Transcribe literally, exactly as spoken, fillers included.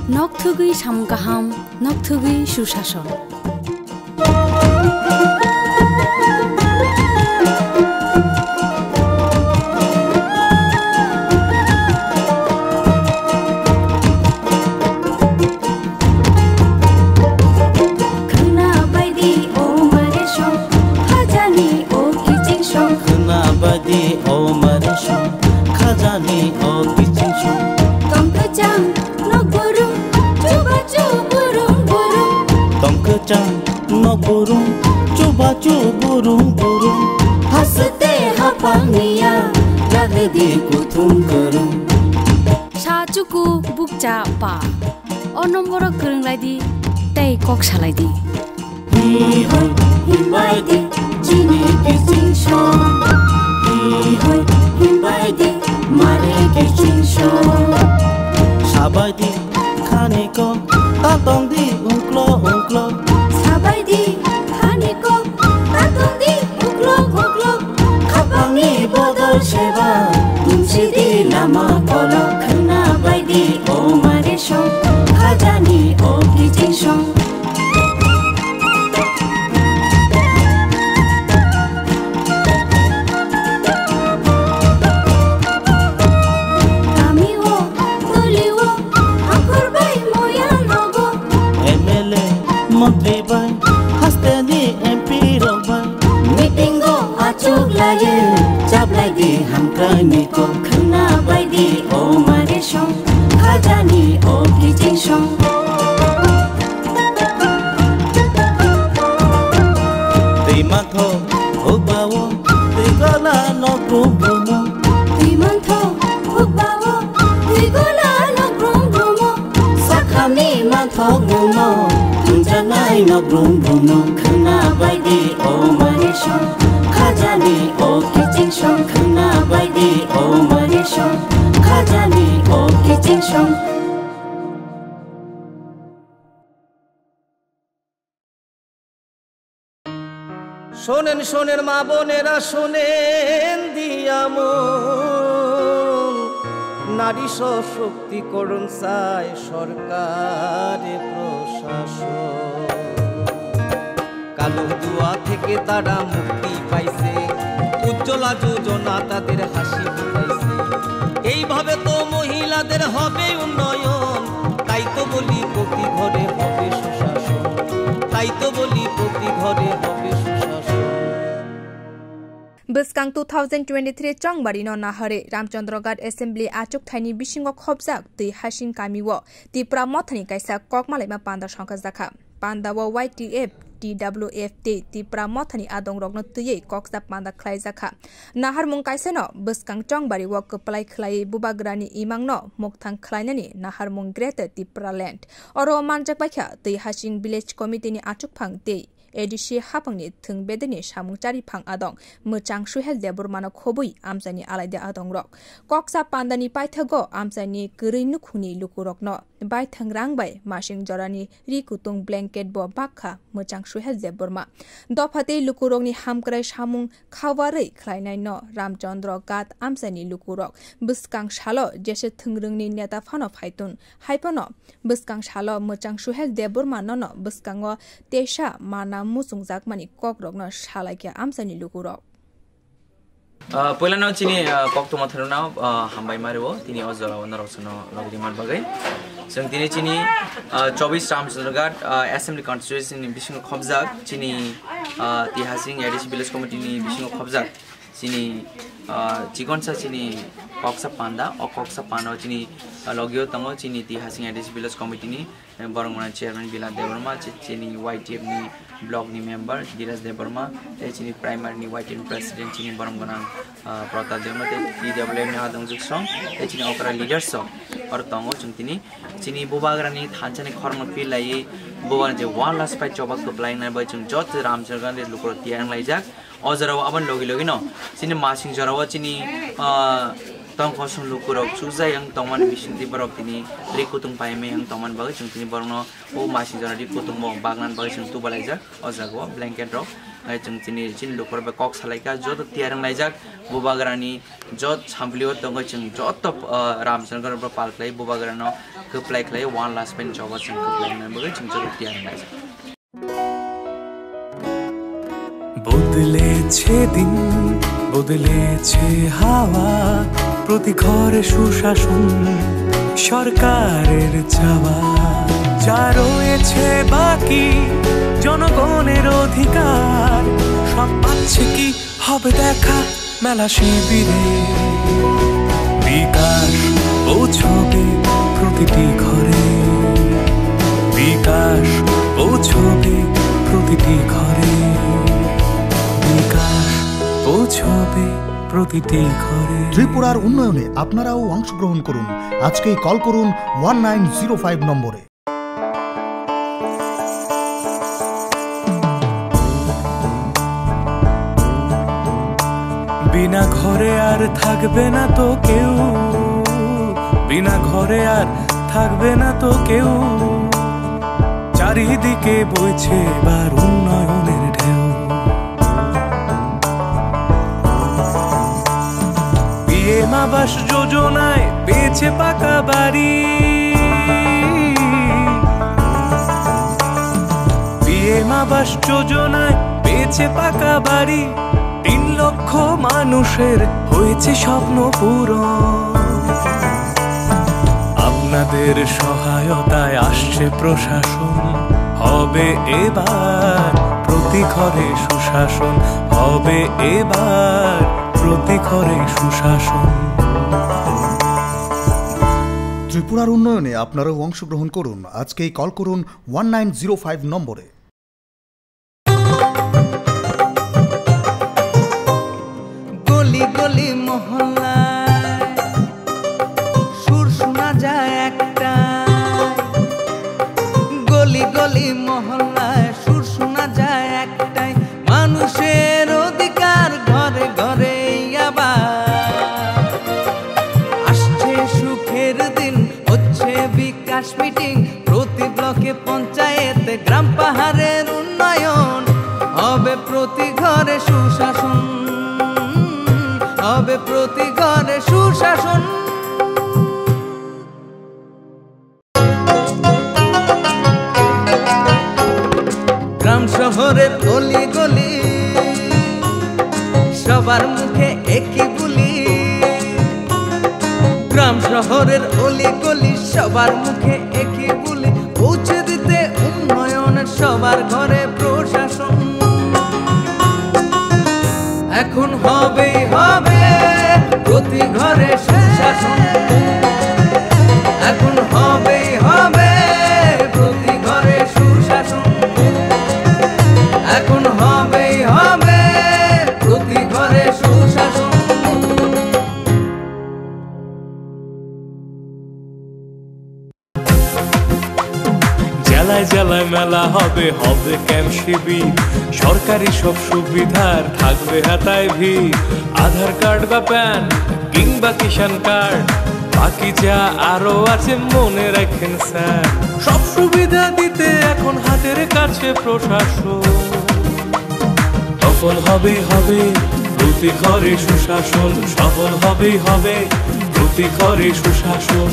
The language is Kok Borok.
Nok thugwi samung kaham, nok thugwi susason. Khwna baidi o mare song, khajani o kiching song. Khwna baidi o mare song, khajani o kiching song. Tong kwchang nok burung, chubachu burung burung. Tong kwchang nok burung, chubachu burung burung. Haste haphang niya, ragdi kuthum kwrwng. Sa chuku bukcha pa. O nomboro kwrwng lai di, tei kok salai di. Hi hoi, himbai di, chini kiching song. Hi hoi, himbai di, mare kiching song. Sabai di, khani ko, ta tong di, ungklo, ungklo. Sabai di, khani ko, ta tong di, uklok, uklok. Khapangni bodol seba, tumsi di lama kolok. Khwna bai di, o mare song, khajani o kiching song. Kami o, tuli o, akhor bai moya logo. M L A, montri bai, hasteni M P rok bai. Meeting o achuk lagi, chaplai di hamkrai ni kok. Khwna bai di, o mare song, khajani o kiching song. Twi mantho, hukbao, twi gola nok brum brumo. Twi mantho, hukbao, twi gola nok brum brumo. Sakhamni manthok nungno, tungjaknai nok brum brumo. Khwna bai di, o mare song, khajani o kiching song. Khwna bai di, o mare song, khajani o kiching song. শোনেন, শোনেন মা বোনেরা, শোনেন দিয়ামন, নারী সশক্তিকরণ চায় সরকার প্রশাসন। কালো ধোঁয়া থেকে তারা মুক্তি পাইছে, উজ্জ্বলা যোজনা তাদের হাসি ফুটাইছে। এইভাবে তো মহিলাদের হবে উন্নয়ন, তাই তো বলি প্রতি ঘরে হবে সুশাসন, তাই তো বলি প্রতি ঘরে হবে সুশাসন। Bwskang two thousand twenty-three chongbari no nahare Ramchandra Ghat Assembly achuk thaini bisingo khopjak twi hasing kami o Tipra Mothani kaisa kokmalaima panda songkha jakha. Panda o Y T F, T W F tei Tipra Mothani adongrokno twiwi koksa panda khlai jakha. Naharmung kaisano bwskang chongbari o kwplai khlaiwi bubagrani imangno mukthang khlainani naharmung Greater Tipraland. Oro manjak baikha twi hasing Village Committee ni achukphang tei A D C haphangni thwng bedeni samung chariphang adong mwchang Suhel Debbarmano khobwi amchaini alaida adongrok. Koksa pandani paithago amchaini kwrwi nukhungni lukurokno baithang rang bai masing jorani ri kutung blanket bo bakha mwchang Suhel Debbarma. Dopha tei lukurokni hamkrai samung khawarwi khlainaino Ramchandra Ghat amchaini lukurok bwskang salo jese thwngrwngni neta phano phaitun. Haiphano bwskang salo mwchang Suhel Debbarma nono bwskango teisa mana muchungjakmani kokrokno salaikha amchaini lukurok. Ah, puilano chini, ah, koktwma thwrwngno, ah, hambai mario, tini o jorao norok chwngno lobidi man bagwi. Chwng tini chini, ah, chobbish Ramchandra Ghat, ah, Assembly Constituency ni bisingo khopjak, chini, ah, Tihasing A D C Village Committee ni bisingo khopjak, chini, ah, chikonsa chini koksa panda, o koksa panda o chini, ah, logio tongo chini Tihasing A D C Village Committee ni, eh, borok mwnai Chairman Bila Debbarma, chi-, chini Y T F ni block ni member Dhiraj Debbarma, tei chini primary ni Y T F ni president chini borom gwnang, ah, Pratap Debbarma, tei T W F ni Adong Juksong, tei chini okra leaders rok oro tongo. Chwng tini chini bubagrani thansa ni khorang no pil laiwi bubagrani je one last fight choba kwplai nai bai chwng joto Ramchandra Ghat ni lukurok tiyang laijak. O jorao aboni logi logi no chini masing jorao chini, ah, Tongkosong lukurok chujai wng tongmani bisingtwi borok tini ri kutung paimai wng tongmani bagwi chwng tini borokno o masi jora ri kutungbo bagna bagwi chwng tubalaijak o jaga o blanket rok. Hai chwng tini chini lukurok bai kok salaikha joto tiyar wnglaijak bubagrani jot samplio tongwi chwng joto, ah, Ramchandra rok pal khlai bubagrano kwplai khlai one last pen choba chwng kwplai wngna bagwi chwng joto tiyar wnglaijak. বদলেছে দিন, বদলেছে হাওয়া, প্রতি ঘরে সুশাসন সরকারের চাওয়া। যা রয়েছে বাকি জনগণের অধিকার, সব পাচ্ছে কি হবে দেখা মেলা শিবিরে। বিকাশ পৌঁছবে প্রতিটি ঘরে, বিকাশ পৌঁছবে প্রতিটি ঘরে, বিকাশ পৌঁছবে প্রতিটি ঘরে। ত্রিপুরার উন্নয়নে আপনারাও অংশগ্রহণ করুন। আজকেই কল করুন ওয়ান নাইন জিরো ফাইভ নম্বরে। বিনা ঘরে আর থাকবে না তো কেউ, বিনা ঘরে আর থাকবে না তো কেউ। চারিদিকে বইছে এবার উন্নয়নের ঢেউ। পিএম আবাস যোজনায় পেয়েছে পাকা বাড়ি, পিএম আবাস যোজনায় পেয়েছে পাকা বাড়ি। তিন লক্ষ মানুষের হয়েছে স্বপ্ন পূরণ। আপনাদের সহায়তায় আসছে প্রশাসন, হবে এবার প্রতি ঘরে সুশাসন, হবে এবার প্রতি ঘরে সুশাসন। ত্রিপুরার উন্নয়নে আপনারাও অংশগ্রহণ করুন। আজকেই কল করুন ওয়ান নাইন জিরো ফাইভ নম্বরে। গলি গলি মহল্লায় সুর শোনা যায় একটাই, গলি গলি মহল্লায় সুর শোনা যায় একটাই, মানুষের অধিকার ঘরে ঘরে আবার। আসছে সুখের দিন, হচ্ছে বিকাশ মিটিং, প্রতি ব্লকে পঞ্চায়েতে গ্রাম পাহাড়ের উন্নয়ন, হবে প্রতি ঘরে সুশাসন, হবে প্রতি ঘরে সুশাসন। গ্রাম শহরের অলি গলি, সবার মুখে একই বুলি। গ্রাম শহরের অলি গলি, সবার মুখে একই বুলি। পৌঁছে দিতে উন্নয়ন সবার ঘরে প্রশাসন। এখন হবেই হবে প্রতি ঘরে সুশাসন। এখন হবেই হবে প্রতি ঘরে সুশাসন। এখন হবেই হবে প্রতি ঘরে সুশাসন। জেলায় জেলায় মেলা হবে, হবে ক্যাম্প শিবির, সরকারি সব সুবিধার থাকবে হাতায় ভিড়। আধার কার্ড বা প্যান কিংবা কিষাণ কার্ড, বাকি যা আরো আছে মনে রাখেন স্যার। সব সুবিধা দিতে এখন হাতের কাছে প্রশাসন। সফল হবে হবে প্রতি ঘরে সুশাসন, সফল হবে হবে প্রতি ঘরে সুশাসন।